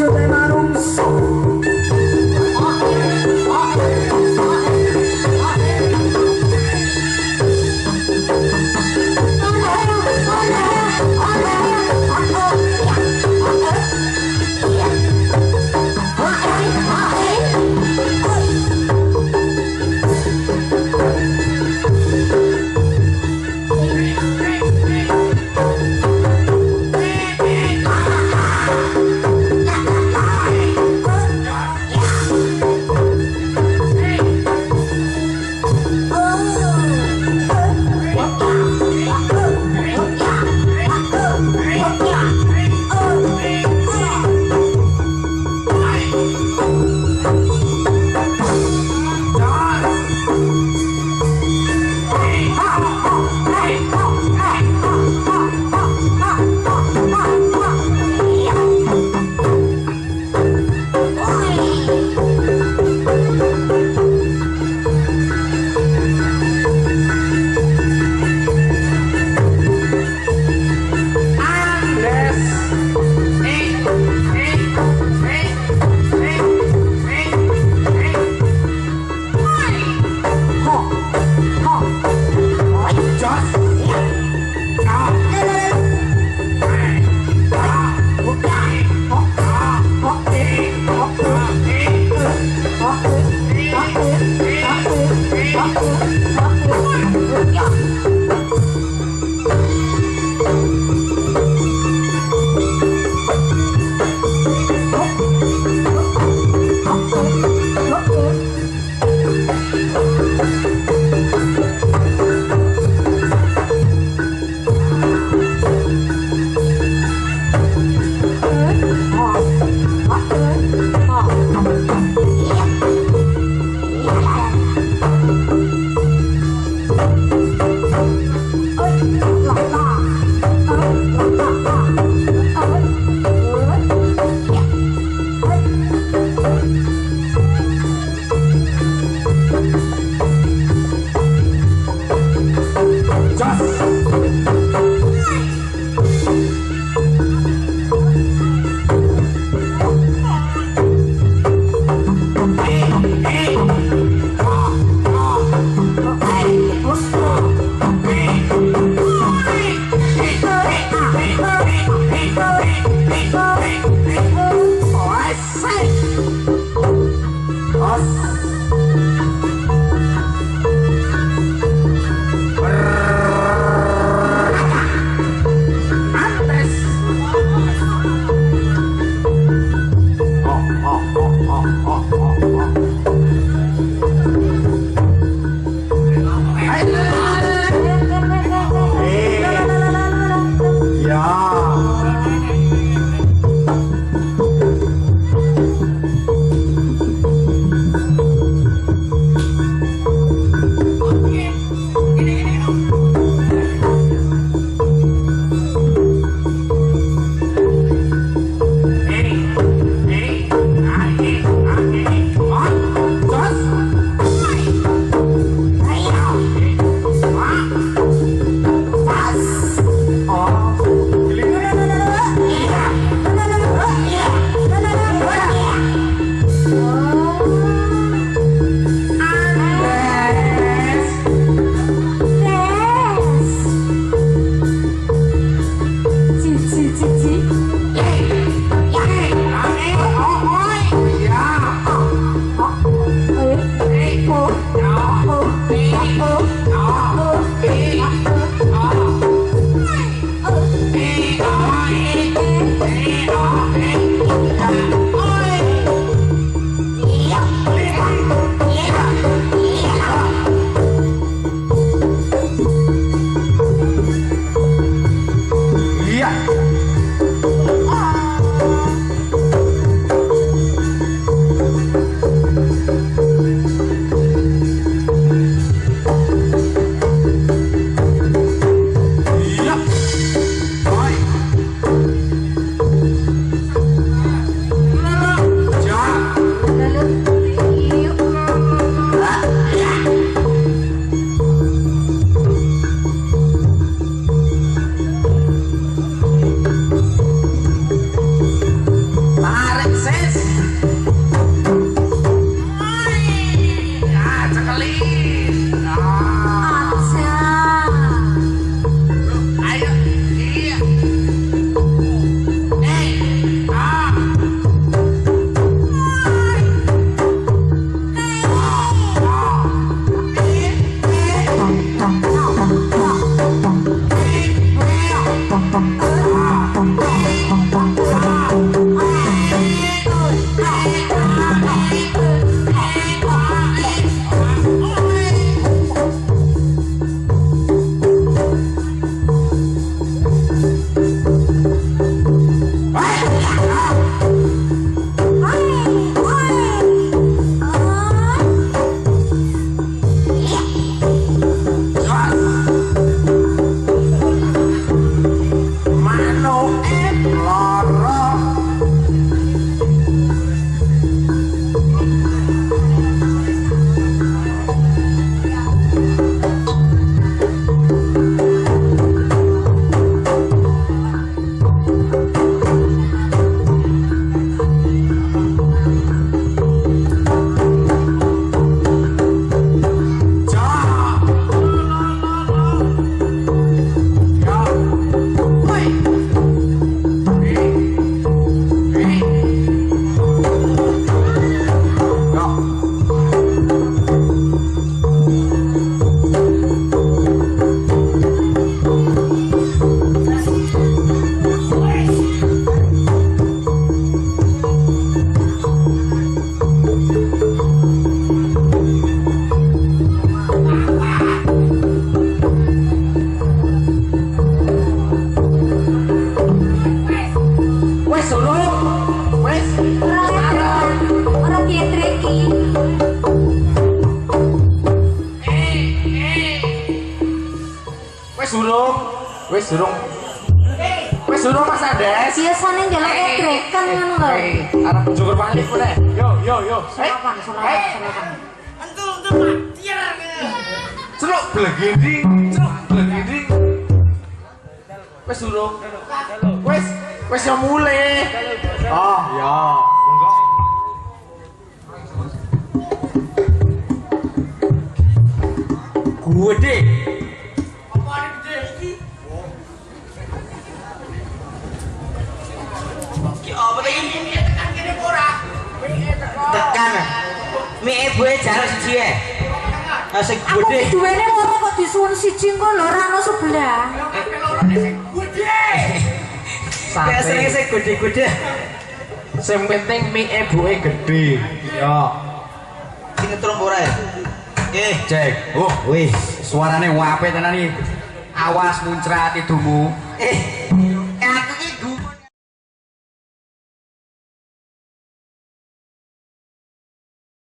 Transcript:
Wujude manungsa. Wis. Ora dietreki. Wis durung. Wis durung. Wis durung Mas Andes. Biasane njaluk etrekan ngono lho. Arep cukur balik meneh. Yo yo yo. Selapan, selapan, selapan. Entul-entul Pak. Tier. Celuk blegindi, celuk blegindi. Wis durung. Wis, wis yo mulih. Oh, ya. Monggo. Gede. Apane gede iki? Ki apa ta iki? Tekan kene apa ora? Tekan. Mie ibuke jarak siji e. Ah sing Aku gede. duwene loro kok disuwun siji engko lho ora ono sebelah. Lorone sing gede. Kayak sering sing gede-gede. Sing penting mie ibuke gede. Yo. Iki ngetrum ora ya? Nggih. Cek. Oh, Wih. suarane apik tenan iki. Awas muncrat idumu. Eh,